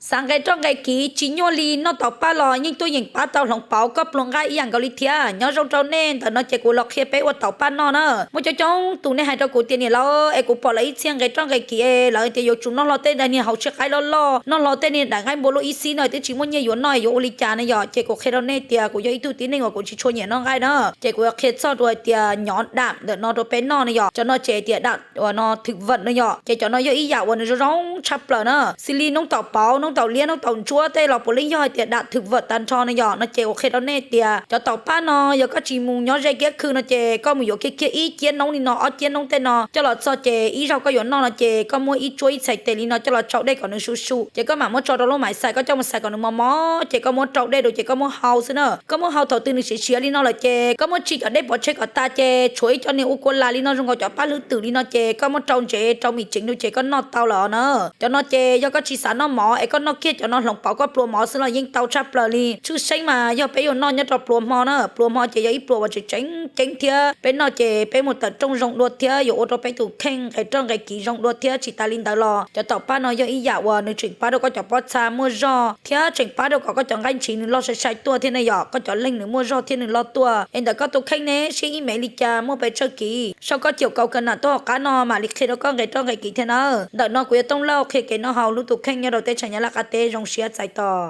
Xav nqe roj nqe kiv tsis nyuaj li, noj taum paj los yeej tuaj yeem pab tau hloov pauv koj pluas nqaij ib yam nkaus li thiab. Nyob zoo rau nej, ntawm no ces kuv los qhia peb ua taum paj noj na. Muaj coob coob tus nej hais rau kuv tias niam laus es kuv pom lawv ib txhia nqe roj nqe kiv es lawv tias yuav tsum noj hlo tej daim niag hauv tsiab qaib loj loj, noj hlo tej niag daim nqaij npua luaj ib xib no twb tsis muaj nyiaj yuav noj yuav ua li cas ne yom. Ces kuv qhia rau nej tias kuv yog ib tug tib neeg uas kuv tsis tshua nyiam noj nqaij na, ces kuv yuav qhia txog rau hais tias nyob dam ntawm no rau peb noj ne yom. Cov no ces tias dam uas no thwm vam no yom, ces cov no yog ib yam uas nws zoo zoo tshaj plaws na. Xws li noob taum pauv, noob taum liab, noob taum ntsuab tej los puav leej yog hais tias dam thwm vam tag nrho na yom. No ces kuv qhia rau nej tias cov taum paj no yog koj tsis mus nyob ze kiab khw no ces koj mus yuav kiag kiag ib ciab noob li no, ob ciab noob tej no coj los txog ces ib zaug koj yuav noj no ces koj muab ib tsuab ib txhais tes li no coj los tsau dej kom nws su su, ces koj mam muab tso rau lub maiv xais, koj coj mus xais kom nws mos mos, ces koj muab rau dej rau ces koj muab hau xwb na. Koj muab hau thaum twg nws siav siav li no lawm ces koj muab tsim cov dej pov tseg kom tas ces tshuav ib co niag ua kua las li no zoo nkaus cov paj hlwb twm li no ces koj muab rau ntsev rau mim tseev rau ces koj noj tau lawm os na. Cov no ces yog koj tsis xav noj mov es koj noj kiag cov no hloov pauv koj pluas mov xwb los yeej tau tshaj plaws li. Tshwj xeeb mas yog peb yuav noj nyob rau pluas hmo na, pluas hmo ces yog ib pluas uas tseem ceeb ceeb thiab peb noj ces peb mus tawm rooj zoo dua thiab yuav ua rau peb tus kheej nqe roj nqe kiv zoo dua thiab. Tsis tas li ntawd los cov taum paj no yog ib yam uas nws tseem pab rau koj cov pob txha muaj zog thiab tseem pab rau kom koj cov nqaij ntshiv nws loj sai sai tuaj thiab ne yom. Koj cov leeg nws muaj zog thiab nws loj tuaj es ntawm koj tus kheej ne siab ib mev li cas muaj pes tsawg kiv, sau koj caum kaus kawg nam tuaj hauv qab no mam li qhia rau koj nqe roj nqe kiv thiab na. Ntawm no kuv yog Tooj Lauj qhia kev noj haus hlub tus kheej nyob rau teb chaws Nyab Laj qab teb, zoo siab txais tos.